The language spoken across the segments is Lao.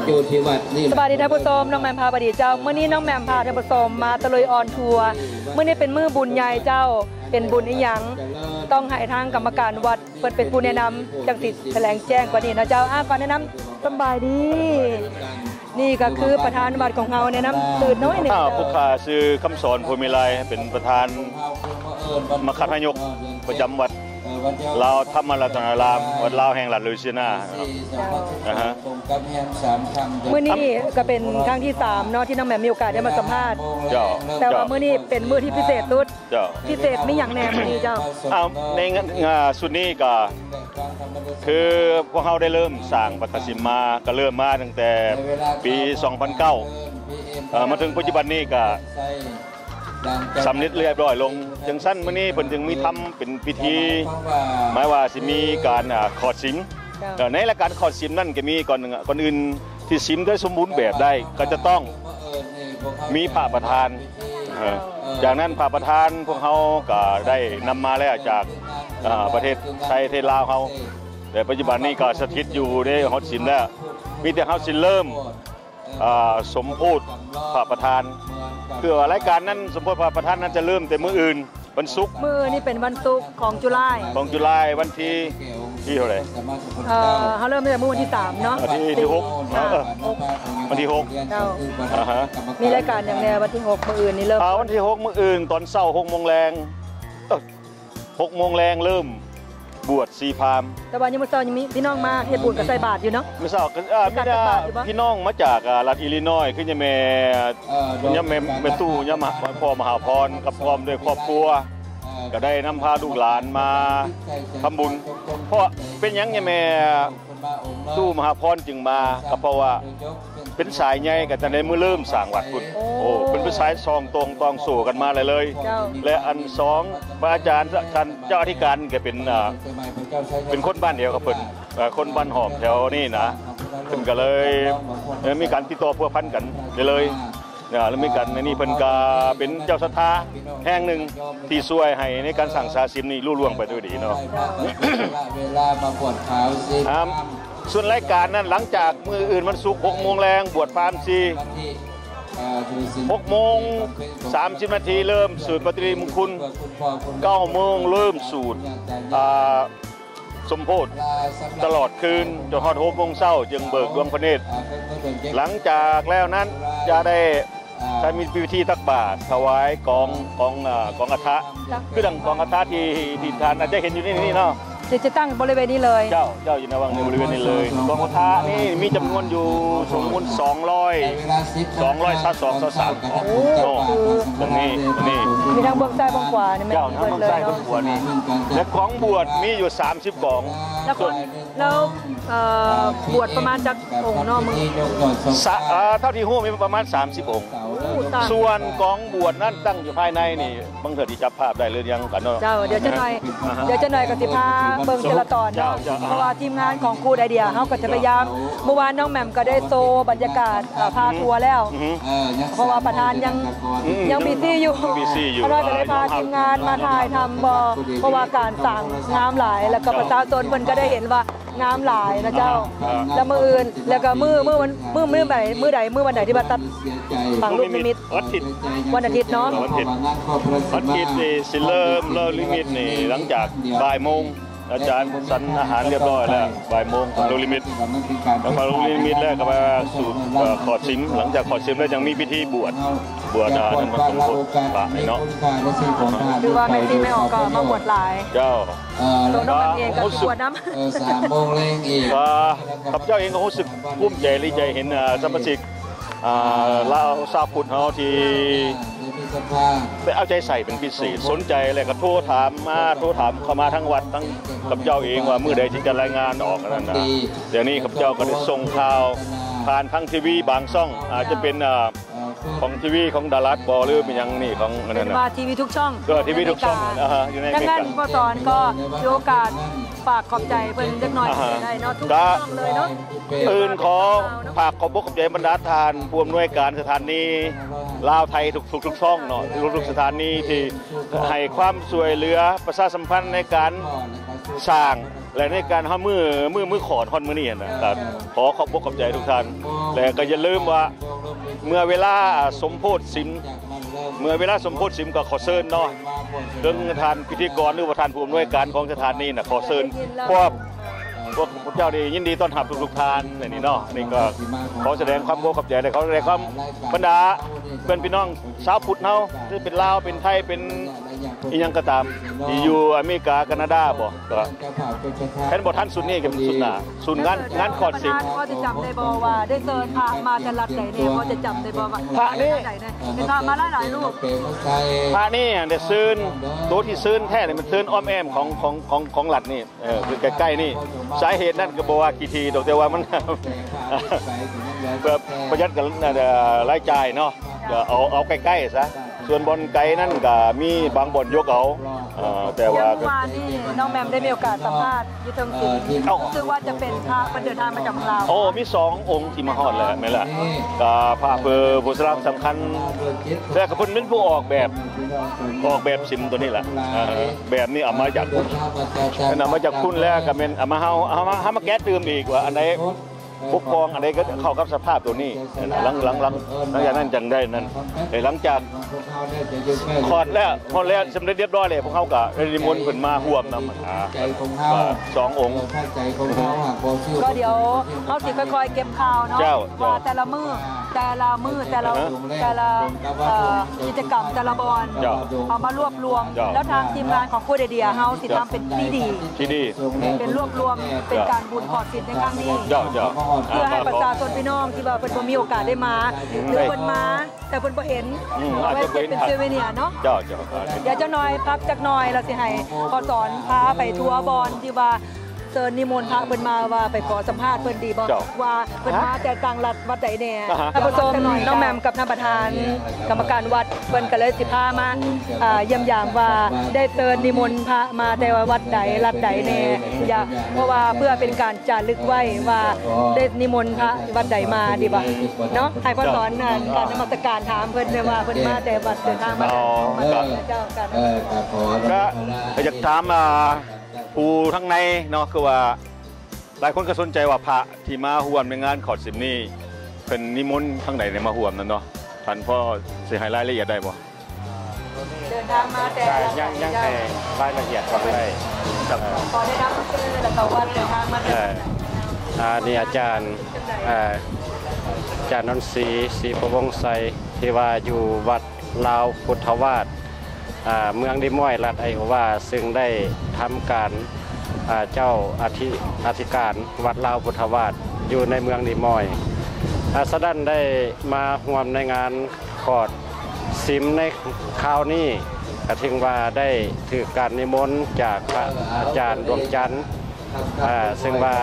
ຢູ່ທີ່ວັດນີ້ ສະບາຍດີທ່ານຜູ້ຊົມ, ນ້ອງແໝ່ມພາບະດີເຈົ້າ. ມື້ນີ້ນ້ອງແໝ່ມພາທ່ານຜູ້ຊົມມາຕະລຸຍອອນທົວ. ມື້ນີ້ເປັນມື້ບຸນໃຫຍ່ເຈົ້າ, ເປັນບຸນອີ່ຫຍັງ ຕ້ອງໃຫ້ທາງກຳມະການວັດເພິ່ນເປັນຜູ້ແນະນຳ ຈັ່ງຊິຖະແຫຼງແຈ້ງກວ່ານີ້ເນາະເຈົ້າ. ອາ ຂໍແນະນຳ ສະບາຍດີ. ນີ້ກໍຄືປະທານວັດຂອງເຮົາ ແນະນຳຕື່ມໜ້ອຍໜຶ່ງ. ອາ ຜູ້ຂ້າຊື່ຄຳສອນ ໂພມີໄລ ເປັນປະທານມະຄະທາຍົກປະຈຳວັດ ລາວທຳມະລັດຕະນາລາມ ວັດລາວແຫ່ງລັດລຸຍຊີຍານາ. ອາຮະ ມື້ນີ້ກໍເປັນຄັ້ງທີສາມເນາະ ທີ່ນ້ອງແໝ່ມມີໂອກາດໄດ້ມາສຳພາດ. ເຈົ້າ ແຕ່ວ່າ ເຈົ້າ ມື້ນີ້ເປັນມື້ທີ່ພິເສດສຸດ. ເຈົ້າ ພິເສດມີຫຍັງແດ່ມື້ນີ້ເຈົ້າ? ອ້າວ ໃນງານ ອ່າ ຊຸດນີ້ກໍຄືພວກເຮົາໄດ້ເລີ່ມສ້າງປະທານສິມມາ ກໍເລີ່ມມາຕັ້ງແຕ່ປີສອງພັນເກົ້າ ເອີ ມາເຖິງປັດຈຸບັນນີ້ກໍ ສຳເລັດລຽບຮ້ອຍລົງ. ຈັ່ງຊັ້ນ ມື້ນີ້ເພິ່ນຈຶ່ງມີທຳເປັນພິທີ ໝາຍວ່າຊິມີການ ອ່າ ຂອດສິມ. ເຈົ້າ ເອີ ໃນລາຍການຂອດສິມນັ້ນກໍມີ ກ່ອນໜຶ່ງ ກ່ອນອື່ນທີ່ສິມໄດ້ສົມບູນແບບໄດ້ ກໍຈະຕ້ອງມີພະປະທານ. ເອີ ຈາກນັ້ນພະປະທານພວກເຮົາກໍໄດ້ນຳມາແລ້ວຈາກ ເອີ ປະເທດໄທ ປະເທດລາວເຮົາ ແລະ ປັດຈຸບັນນີ້ກໍສະຖິດຢູ່ໃນຫອດສິມແລ້ວ. ມີແຕ່ເຮົາຊິເລີ່ມ ອ່າ ສົມໂພດພະປະທານ ຄືວ່າລາຍການນັ້ນ ສົມໂພດພະປະທານນັ້ນຈະເລີ່ມແຕ່ມື້ອື່ນ ວັນສຸກ. ມື້ນີ້ເປັນວັນສຸກຂອງຈຸລາຍ ຂອງຈຸລາຍ ວັນທີ ທີເທົ່າໃດ? ເອີ ເຮົາເລີ່ມຕັ້ງແຕ່ມື້ວັນທີສາມເນາະ ວັນທີ ທີ ທີ ທີ ຫົກ ເອີ ວັນທີ ທີ ຫົກ. ເຈົ້າ ອາຮະ ມີລາຍການຫຍັງແດ່ວັນທີ ທີ ຫົກ ມື້ອື່ນນີ້ເລີ່ມ? ອ່າ ວັນທີ ທີ ຫົກ ມື້ອື່ນຕອນເຊົ້າ ຫົກໂມງແລງ ເອີ ຫົກໂມງແລງເລີ່ມບວດຊີພາມ. ແຕ່ວ່າຍາມມື້ເຊົ້າຍັງມີພີ່ນ້ອງມາເຮັດບຸນກັບໃສ່ບາດຢູ່ເນາະ? ມື້ເຊົ້າກໍ ເອີ ມີແຕ່ພີ່ນ້ອງມາຈາກ ອ່າ ລັດອີລີນອຍ ຄືຍາແມ່ ຍາແມ່ ແມ່ຕູ້ ຍາມະ ພໍ່ມະຫາພອນ ກັບພ້ອມດ້ວຍຄອບຄົວ ກໍໄດ້ນຳພາລູກຫຼານມາທຳບຸນ. ເພາະເປັນຫຍັງຍາແມ່ຕູ້ມະຫາພອນຈຶ່ງມາ? ກໍເພາະວ່າ ເປັນສາຍໃຍກັນຕັ້ງແຕ່ມື້ເລີ່ມສ້າງວັດພຸ້ນ. ໂອ້ ໂອ້ ເພິ່ນເປັນສາຍຊ່ອງຕົງຕ່ອງໂສ້ກັນມາເລື້ອຍໆ. ເຈົ້າ ແລະ ອັນສອງ ພະອາຈານ ທ່ານເຈົ້າອະທິການກໍເປັນ ອ່າ ເປັນຄົນບ້ານດຽວກັບເພິ່ນ ເອີ ຄົນບ້ານຫ້ອມແຖວນີ້ນະ. ເພິ່ນກໍເລີຍ ເອີ ມີການຕິດຕໍ່ພົວພັນກັນເລື້ອຍໆ ເອີ ແລ້ວມີການ ອັນນີ້ເພິ່ນກໍເປັນເຈົ້າສັດທາແຫ່ງໜຶ່ງທີ່ຊ່ວຍໃຫ້ໃນການສ້າງສາສິມນີ້ລຸລ່ວງໄປດ້ວຍດີເນາະ. ເວລາມາບວດຂາວສິ ອ່າ ສ່ວນລາຍການນັ້ນ ຫຼັງຈາກມື້ອື່ນວັນສຸກ ຫົກໂມງແລງ ບວດພາມສີ່ ຫົກໂມງສາມສິບນາທີ ເລີ່ມສູດປະຕິລິມຸງຄຸນ ເກົ້າໂມງເລີ່ມສູດ ອ່າ ສົມໂພດຕະຫຼອດຄືນ ຈົນຮອດຫົກໂມງເຊົ້າຈຶ່ງເບີກດວງພະເນດ. ຫຼັງຈາກແລ້ວນັ້ນຈະໄດ້ ຖ້າມີພິທີຕັກບາດ ຖວາຍກອງ ກອງ ເອີ ກອງອັດຖະ ຄືດັ່ງກອງອັດຖະທີ່ ທີ່ທ່ານອາດຈະເຫັນຢູ່ໃນນີ້ເນາະ. ເຈົ້າ ຈະຕັ້ງບໍລິເວນນີ້ເລີຍ. ເຈົ້າ ເຈົ້າ ຢູ່ໃນວັງ ໃນບໍລິເວນນີ້ເລີຍ. ກອງອັດຖະນີ້ມີຈຳນວນຢູ່ສົມມຸດສອງຮ້ອຍ ສອງຮ້ອຍຊາວສອງ ຊາວສາມ. ໂອ້ ໂອ້ ຕົງນີ້ ຕົງນີ້ ມີທັງເບື້ອງຊ້າຍເບື້ອງຂວານີ້ແມ່ນ. ເຈົ້າ ທັງເບື້ອງຊ້າຍເບື້ອງຂວານີ້ ແລະ ກອງບວດມີຢູ່ສາມສິບກອງ. ແລ້ວຄົນ ແລ້ວ ເອີ ບວດປະມານຈັກອົງເນາະ? ສະ ເອີ ເທົ່າທີ່ຮູ້ມີປະມານສາມສິບອົງ. ໂອ້ ສາມສິບ ສ່ວນກອງບວດນັ້ນຕັ້ງຢູ່ພາຍໃນນີ້ ບາງເທື່ອທີ່ຈັບພາບໄດ້ຫຼືຍັງກັນເນາະ. ເຈົ້າ ດຽວຈັກໜ່ອຍ ອ່າຮະ ດຽວຈັກໜ່ອຍກໍຊິພາເບິ່ງແຕ່ລະຕອນເນາະ. ເຈົ້າ ເຈົ້າ ເພາະວ່າທີມງານຂອງຄູໄອເດຍເຮົາກໍຈະພະຍາຍາມ. ເມື່ອວານນ້ອງແໝ່ມກໍໄດ້ໂຊບັນຍາກາດ ເອີ ພາທົວແລ້ວ ອືຮຶ ເພາະວ່າປະທານຍັງ ອືມ ຍັງບີຊີຢູ່ ບີຊີຢູ່. ເຮົາກໍເລີຍພາທີມງານມາຖ່າຍທຳ ເພາະວ່າການສ້າງງາມຫຼາຍ ແລ້ວກໍປະຊາຊົນເພິ່ນກໍໄດ້ເຫັນວ່າ ງາມຫຼາຍນະເຈົ້າ. ອ່າ ແລ້ວມື້ອື່ນ ແລ້ວກໍມື້ ມື້ວັນ ມື້ ມື້ໃດ ມື້ໃດ ມື້ວັນໃດທີ່ວ່າຕັດຝັງລູກນິມິດ? ວັນອາທິດ ວັນອາທິດເນາະ. ວັນອາທິດ ວັນອາທິດນີ້ຊິເລີ່ມ ເລີ່ມລູກນິມິດນີ້ຫຼັງຈາກບ່າຍໂມງ. ອາຈານສັນອາຫານລຽບຮ້ອຍແລ້ວ ບ່າຍໂມງຝັງລູກນິມິດ. ແລ້ວຝັງລູກນິມິດແລ້ວກໍມາສູດ ເອີ ຂອດສິມ. ຫຼັງຈາກຂອດສິມແລ້ວຍັງມີພິທີບວດ ບວດ ອ່າ ນຳພະສົງເນາະ. ຖືວ່າແມ່ຊີແມ່ອອກກໍມາບວດຫຼາຍ. ເຈົ້າ. ຕົວນ້ອງແໝ່ມເອງກໍມີບວດນຳ. ເອີ ສາມໂມງແລງອີກ. ອ່າ ຂ້າພະເຈົ້າເອງກໍຮູ້ສຶກພູມໃຈ ດີໃຈເຫັນ ອ່າ ສະມາຊິກ ອ່າ ລາວຊາວພຸດເຮົາທີ່ໄປເອົາໃຈໃສ່ເປັນພິເສດ ສົນໃຈ ແລ້ວກໍໂທຖາມມາ ໂທຖາມເຂົ້າມາທາງວັດ ທາງຂ້າພະເຈົ້າເອງວ່າມື້ໃດທີ່ຈະລາຍງານອອກ ອັນນັ້ນນະ. ດຽວນີ້ຂ້າພະເຈົ້າກໍໄດ້ສົ່ງຂ່າວຜ່ານທາງທີວີບາງຊ່ອງ ອາດຈະເປັນ ອ່າ ຂອງທີວີຂອງດາລັດບໍ ຫຼືເປັນຫຍັງນີ້ ຂອງອັນນັ້ນນະ ເປັນວ່າທີວີທຸກຊ່ອງ ເອີ ທີວີທຸກຊ່ອງ ໃນອາເມລິກາ. ອາຮະ ຢູ່ໃນອາເມລິກາ. ດັ່ງນັ້ນ ບໍ່ສອນກໍມີໂອກາດຝາກຂອບໃຈເພິ່ນຈັກໜ່ອຍ ອາຮະ ໄດ້ເນາະ ທຸກ ກະ ຊ່ອງເລີຍເນາະ. ອື່ນຂໍຝາກຂອບອົກຂອບໃຈບັນດາທ່ານຜູ້ອຳນວຍການສະຖານີ ລາວໄທທຸກໆ ທຸກຊ່ອງເນາະ ທຸກໆ ສະຖານີທີ່ໃຫ້ຄວາມຊ່ວຍເຫຼືອປະຊາສຳພັນໃນການສ້າງ ແລະ ໃນການຮອດມື້ ມື້ ມື້ຂອດຮອດມື້ນີ້ນະ ກໍຂໍຂອບອົກຂອບໃຈທຸກທ່ານ ແລະ ກໍຢ່າລືມວ່າ ເມື່ອເວລາສົມໂພດສິມ ເມື່ອເວລາສົມໂພດສິມກໍຂໍເຊີນເນາະ ເຖິງທ່ານພິທີກອນ ຫຼືວ່າທ່ານຜູ້ອຳນວຍການຂອງສະຖານີນະ ຂໍເຊີນ ພວກ ພວກເຈົ້ານີ້ຍິນດີຕ້ອນຮັບທຸກໆທ່ານໃນນີ້ເນາະ. ນີ້ກໍຂໍສະແດງຄວາມຂອບໃຈ ແລະ ຂໍສະແດງຄວາມ ບັນດາເພື່ອນພີ່ນ້ອງຊາວພຸດເຮົາ ທີ່ເປັນລາວ ເປັນໄທ ເປັນອີ່ຫຍັງກໍຕາມ ທີ່ຢູ່ອາເມລິກາ ການາດາບໍ ກໍຄັນບໍ່ທັນຊຸດນີ້ກໍເປັນຊຸດໜ້າ ຊຸດງານ ງານຂອດສິມ. ພໍຈະຈຳໄດ້ບໍ່ວ່າໄດ້ເຊີນພະມາແຕ່ລັດໃດແດ່? ພໍຈະຈຳໄດ້ບໍ່ວ່າພະນີ້ ເປັນພະມາຫຼາຍໆຮູບ. ພະນີ້ໄດ້ເຊີນ ໂຕທີ່ເຊີນແທ້ນີ້ ມັນເຊີນອ້ອມແອ້ມຂອງ ຂອງ ຂອງ ຂອງລັດນີ້ ເອີ ຄືໃກ້ໆນີ້. ສາເຫດນັ້ນກໍບໍ່ວ່າກີ່ທີດອກ ແຕ່ວ່າມັນ ເພື່ອປະຢັດກັນ ເອີ ລາຍຈ່າຍເນາະ ກໍເອົາ ເອົາໃກ້ໆຊະ. ສ່ວນບ່ອນໄກນັ້ນກໍມີບາງບ່ອນຍົກເອົາ ເອີ ແຕ່ວ່າ ເມື່ອວານນີ້ນ້ອງແໝ່ມໄດ້ມີໂອກາດສຳພາດ ຢູ່ເທິງສູງ ເອົ້າ ຮູ້ສຶກວ່າຈະເປັນພະ ເພິ່ນເດີນທາງມາຈາກເມືອງລາວ. ໂອ້ ມີສອງອົງທີ່ມາຮອດແລ້ວ ແມ່ນລະ ກໍພະເພິ່ນຜູ້ສຳຄັນ ແລະກໍເພິ່ນເປັນຜູ້ອອກແບບ ອອກແບບສິມຕົວນີ້ລະ ເອີ ແບບນີ້ເອົາມາຈາກພຸ້ນ ເອົາມາຈາກພຸ້ນແລ້ວກໍແມ່ນເອົາມາ ເຮົາ ເຮົາມາ ເຮົາມາແກະຕື່ມອີກວ່າອັນໃດ ປົກປ້ອງອັນໃດກໍເຂົ້າກັບສະພາບຕົວນີ້. ຫຼັງ ຫຼັງ ຫຼັງ ຫຼັງຈາກນັ້ນຈັ່ງໄດ້ນັ້ນ ເອີ ຫຼັງຈາກຂອດແລ້ວ ຂອດແລ້ວ ສຳເລັດລຽບຮ້ອຍແລ້ວ ພວກເຮົາກໍໄດ້ນິມົນເພິ່ນມາຮ່ວມນຳ ອ່າ ສອງອົງ. ກໍດຽວເຮົາຊິຄ່ອຍໆເກັບຂ່າວເນາະ ເຈົ້າ ວ່າແຕ່ລະມື້ ແຕ່ລະມື້ ແຕ່ລະ ແຕ່ລະ ເອີ ກິດຈະກຳ ແຕ່ລະບ່ອນ ເຈົ້າ ເອົາມາລວບລວມ ເຈົ້າ ແລ້ວທາງທີມງານຂອງຄູດໄອເດຍເຮົາຊິທຳເປັນຊີດີ ຊີດີ ເປັນລວບລວມ ເປັນການບຸນຂອດສິມໃນຄັ້ງນີ້ ເຈົ້າ ເຈົ້າ ເພື່ອໃຫ້ປະຊາຊົນພີ່ນ້ອງທີ່ວ່າເພິ່ນບໍ່ມີໂອກາດໄດ້ມາ ຫຼືເພິ່ນມາ ແຕ່ເພິ່ນບໍ່ເຫັນ ອືມ ເອົາໄວ້ເກັບເປັນ ເອີ ເຊວເນຍເນາະ ເຈົ້າ ເຈົ້າ ດຽວຈັກໜ່ອຍ ພັກຈັກໜ່ອຍ ແລ້ວຊິໃຫ້ພໍ່ສອນພາໄປທົວບ່ອນທີ່ວ່າເຊີນນິມົນພະເພິ່ນມາ ວ່າໄປຂໍສຳພາດເພິ່ນດີບໍ່ ເຈົ້າ ວ່າເພິ່ນມາແຕ່ຕ່າງລັດວັດໃດແດ່. ທ່ານຜູ້ຊົມ ນ້ອງແໝ່ມກັບທ່ານປະທານກຳມະການວັດ ເພິ່ນກໍເລີຍຊິພາມາ ອ່າ ຢ້ຽມຢາມວ່າໄດ້ເຊີນນິມົນພະມາແຕ່ວ່າວັດໃດລັດໃດແດ່ ຢ່າ ເພາະວ່າເພື່ອເປັນການ ຈາລຶກໄວ້ວ່າໄດ້ນິມົນພະວັດໃດມາດີບໍ່ເນາະ ໃຫ້ພໍ່ສອນ ເຈົ້າ ອັນ ການນະມັດສະການຖາມເພິ່ນແດ່ວ່າເພິ່ນມາແຕ່ວັດເດີນທາງມາ ອໍ ເຈົ້າ ການ ກໍຢາກຖາມ ອ່າ ຜູ້ທາງໃນເນາະ ຄືວ່າຫຼາຍຄົນກໍສົນໃຈວ່າພະທີ່ມາຮ່ວມໃນງານຂອດສິມນີ້ ເພິ່ນນິມົນທາງໃດມາຮ່ວມນຳເນາະ ທ່ານພໍຊິໃຫ້ລາຍລະອຽດໄດ້ບໍ່? ເດີນທາງມາແຕ່ ຍັງ ຍັງໃຫ້ລາຍລະອຽດກ່ອນໄດ້ ເອີ ຂໍແນະນຳຊື່ ແລ້ວກໍວັດເດີນທາງມາ ເອີ ອັນນີ້ອາຈານ ເອີ ອາຈານນນສີ ສີປະວົງໄຊ ທີ່ວ່າຢູ່ວັດລາວພຸດທະວາດ ອ່າ ເມືອງລິມ້ອຍ ລັດໄອໂອວາ ຊຶ່ງໄດ້ທຳການ ອ່າ ເຈົ້າອະທິ ອະທິການວັດລາວພຸດທະວາດ ຢູ່ໃນເມືອງລິມ້ອຍ ອ່າ ສະນັ້ນໄດ້ມາຮ່ວມໃນງານ ຂອດສິມໃນຄາວນີ້ ກໍຖືວ່າໄດ້ຖືກການນິມົນຈາກພະອາຈານດວງຈັນ ເຊິ່ງວ່າ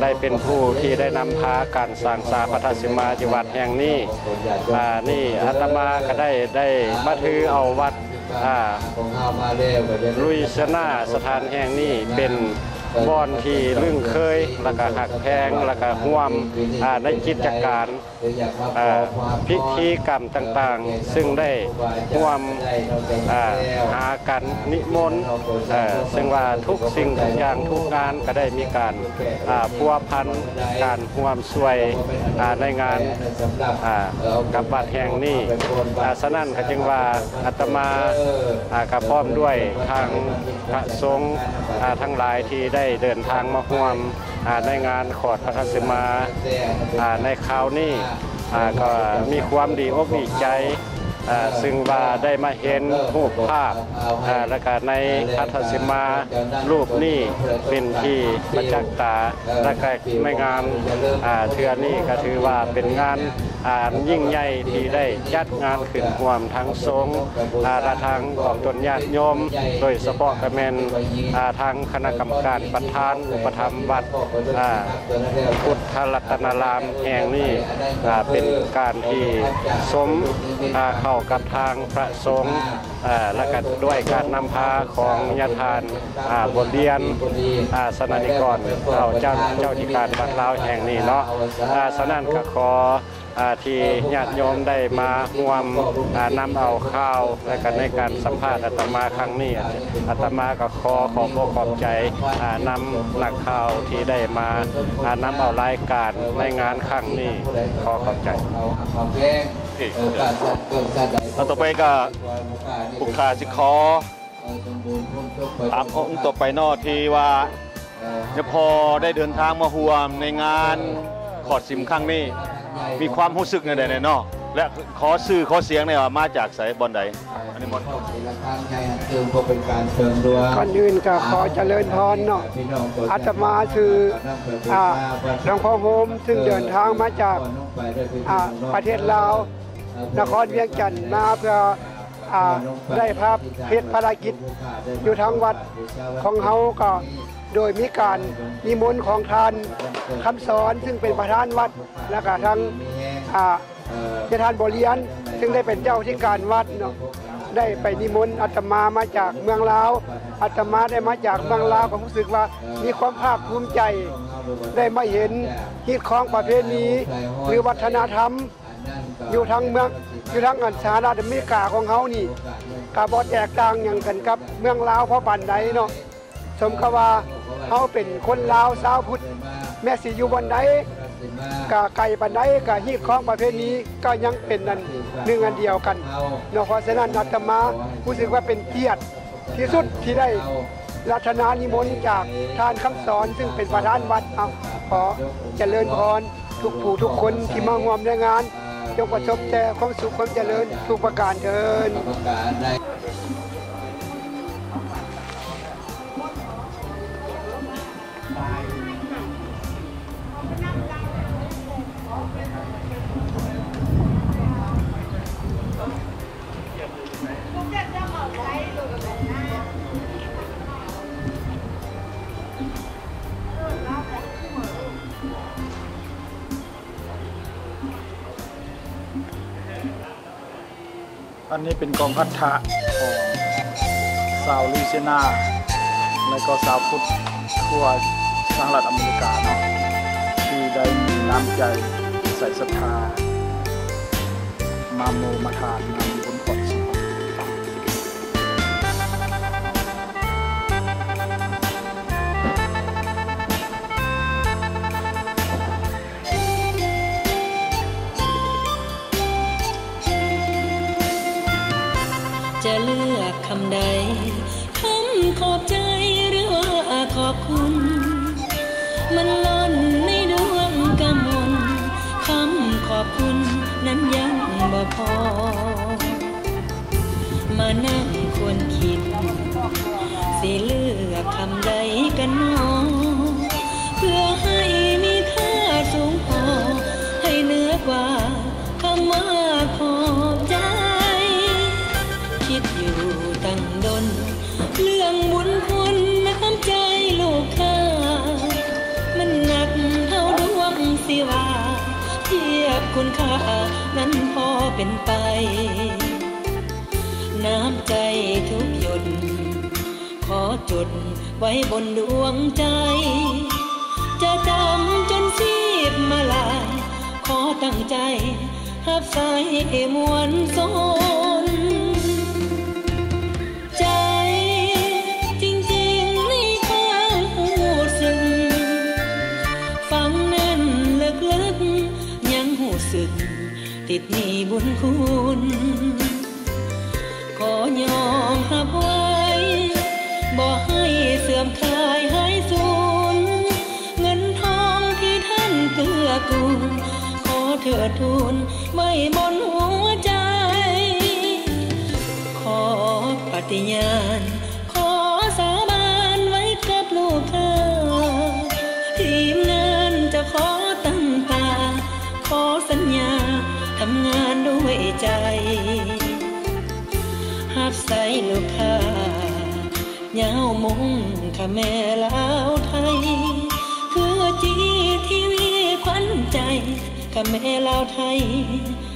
ໄດ້ເປັນຜູ້ທີ່ໄດ້ນຳພາການສ້າງສາພັດທະສິມາຢູ່ວັດແຫ່ງນີ້. ນີ້ອາດຕະມາກໍໄດ້ ໄດ້ມາຖືເອົາວັດ ລຸຍຊະນາສະຖານແຫ່ງນີ້ເປັນບ່ອນທີ່ລຶ້ງເຄີຍ ແລະກະຮັກແພງ ແລະກະຮ່ວມ ໃນກິດຈະການ ອ່າ ພິທີກຳຕ່າງໆ ຊຶ່ງໄດ້ຮ່ວມ ອ່າ ຫາກັນນິມົນ ເຊິ່ງວ່າທຸກສິ່ງທຸກຢ່າງ ທຸກງານກໍໄດ້ມີການ ອ່າ ພົວພັນ ການຮ່ວມຊ່ວຍ ອ່າ ໃນງານ ອ່າ ກັບວັດແຫ່ງນີ້. ອ່າ ສະນັ້ນກໍຈຶ່ງວ່າອາດຕະມາ ອ່າ ກໍພ້ອມດ້ວຍທາງພະສົງ ອ່າ ທັງຫຼາຍທີ່ໄດ້ເດີນທາງມາຮ່ວມ ອ່າ ໃນງານຂອດພັດທະສິມາ ອ່າ ໃນຄາວນີ້ ອ່າ ກໍມີຄວາມດີອົກດີໃຈ ອ່າ ຊຶ່ງວ່າໄດ້ມາເຫັນຮູບພາບ ອ່າ ແລະກະໃນພັດທະສິມາຮູບນີ້ເປັນທີ່ປະຈັກຕາ ແລະກະໃນງານ ອ່າ ເທື່ອນີ້ກໍຖືວ່າເປັນງານ ອ່າ ອັນຍິ່ງໃຫຍ່ທີ່ໄດ້ຈັດງານຂຶ້ນຮ່ວມທັງສົງ ອ່າ ແລະທາງອອກຕົນຍາດໂຍມ ໂດຍສະເພາະກໍແມ່ນ ອ່າ ທາງຄະນະກຳມະການປະທານອຸປະຖຳວັດ ອ່າ ພຸດທະລັດຕະນາລາມແຫ່ງນີ້ ອ່າ ເປັນການທີ່ສົມ ອ່າ ເຂົ້າກັບທາງພະສົງ ອ່າ ແລະກະດ້ວຍການນຳພາຂອງຍາທ່ານ ອ່າ ບົວລຽນ ອ່າ ສະນານິກອນ ເຈົ້າ ເຈົ້າ ເຈົ້າທິການວັດລາວແຫ່ງນີ້ເນາະ. ອ່າ ສະນັ້ນກໍຂໍ ອ່າ ທີ່ຍາດໂຍມໄດ້ມາຮ່ວມ ອ່າ ນຳເອົາຂ່າວ ແລະ ກໍໃນການສຳພາດອາດຕະມາຄັ້ງນີ້ ອາດຕະມາກໍຂໍຂອບອົກຂອບໃຈ ອ່າ ນຳນັກຂ່າວທີ່ໄດ້ມາ ອ່າ ນຳເອົາລາຍການໃນງານຄັ້ງນີ້ ຂໍຂອບໃຈ. ແລ້ວຕໍ່ໄປກໍຜູ້ຂ້າຊິຂໍ ຖາມອົງຕໍ່ໄປເນາະ ທີ່ວ່າຍາພໍ່ໄດ້ເດີນທາງມາຮ່ວມໃນງານຂອດສິມຄັ້ງນີ້ ມີຄວາມຮູ້ສຶກແນວໃດແດ່ເນາະ ແລະ ຂໍຊື່ຂໍສຽງແດ່ວ່າມາຈາກໃສ ບ່ອນໃດ? ອັນນີ້ໝົດ. ກ່ອນອື່ນກໍຂໍຈະເລີນພອນເນາະ ອາດຕະມາຊື່ ອ່າ ຫຼວງພໍ່ໂຮມ ຊຶ່ງເດີນທາງມາຈາກ ອ່າ ປະເທດລາວ ນະຄອນວຽງຈັນ ມາເພື່ອ ອ່າ ໄດ້ພາ ເຮັດພາລະກິດຢູ່ທາງວັດຂອງເຮົາ ກໍໂດຍມີການນິມົນຂອງທ່ານຄຳສອນ ຊຶ່ງເປັນປະທານວັດ ແລ້ວກໍທັງ ອ່າ ແມ່ທ່ານບໍລຽນ ຊຶ່ງໄດ້ເປັນເຈົ້າທິການວັດເນາະ ໄດ້ໄປນິມົນອາດຕະມາມາຈາກເມືອງລາວ. ອາດຕະມາໄດ້ມາຈາກເມືອງລາວ ກໍຮູ້ສຶກວ່າມີຄວາມພາກພູມໃຈ ໄດ້ມາເຫັນຮີດຄອງປະເພນີ ຫຼື ວັດທະນະທຳ ຢູ່ທາງເມືອງ ຢູ່ທາງອັນສະຫະລັດອາເມລິກາຂອງເຮົານີ້ ກະບໍ່ແຕກຕ່າງຫຍັງກັນກັບເມືອງລາວພໍປານໃດເນາະ. ສົມກັບວ່າເຮົາເປັນຄົນລາວຊາວພຸດ ແມ້ຊິຢູ່ບ່ອນໃດ ກະໄກປານໃດ ກະຮີດຄອງປະເພນີ ກໍຍັງເປັນອັນໜຶ່ງອັນດຽວກັນເນາະ. ເພາະສະນັ້ນ ອາດຕະມາຮູ້ສຶກວ່າເປັນກຽດ ທີ່ສຸດທີ່ໄດ້ລັດຖະນານິມົນຈາກທ່ານຄຳສອນ ຊຶ່ງເປັນປະທານວັດ. ເອົາ ຂໍຈະເລີນພອນທຸກຜູ້ທຸກຄົນທີ່ມາຮ່ວມໃນງານ ຈົ່ງປະສົບແຕ່ຄວາມສຸກຄວາມຈະເລີນທຸກປະການເທີ້ນ. ອັນນີ້ເປັນກອງພັດທະຂອງຊາວລຸຍຊີນາ ແລະ ກໍຊາວພຸດທົ່ວສະຫະລັດອາເມລິກາເນາະ ທີ່ໄດ້ມີນ້ຳໃຈໃສ່ສັດທາ ມາໂມມາທານງານບຸນຂອດສິມ. ຈະເລືອກຄຳໃດ ຄຳຂອບໃຈ ຫຼືວ່າຂອບຄຸນ ມັນຫຼົ່ນໃນດວງກະມົນ ຄຳຂອບຄຸນນັ້ນຍັງບໍ່ພໍ ມານັ່ງຄວນຄິດ ຊິເລືອກຄຳໃດກັນໜໍ ເພື່ອໃຫ້ມີຄ່າສູງພໍ ໃຫ້ເໜືອກວ່າຄຳວ່າຂອບໃຈ ຄິດຢູ່ຕັ້ງດົນ ເລື່ອງບຸນຄຸນນ້ຳໃຈລູກຄ້າ ມັນໜັກເທົ່າດວງສິວາ ທຽບຄຸນຄ່ານັ້ນພໍເປັນໄປ ນ້ຳໃຈທຸກຫຍົດ ຂໍຈົດໄວ້ບົນດວງໃຈ ຈະຈຳຈົນຊີບມາລາຍ ຂໍຕັ້ງໃຈຮັບໃຊ້ມວນຊົນ ໃຈຈິງໆໃນຄວາມຮູ້ສຶກ ຝັ່ງນັ້ນເລິກໆຍັງຮູ້ສຶກ ຕິດໜີ້ບຸນຄຸນ ຂໍຍອມຮັບໄວ້ ບໍ່ໃຫ້ເສື່ອມຄາຍຫາຍສູນ ເງິນທອງທີ່ທ່ານເກື້ອກູນ ຂໍເທີດທູນໄວ້ບົນຫົວໃຈ ຂໍປະຕິຍານ ຂໍສາບານໄວ້ກັບລູກຄ້າ ທີມງານຈະຂໍຕັ້ງຕາ ຂໍສັນຍາທຳງານດ້ວຍໃຈ ຮັບໃຊ້ລູກຄ້າ ຍາວມຸງຂະແມລາວໄທ ຄືຈີທີວີຂວັນໃຈ ຂະແມລາວໄທ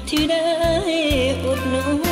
ທີ່ໄດ້ອຸດໜູນ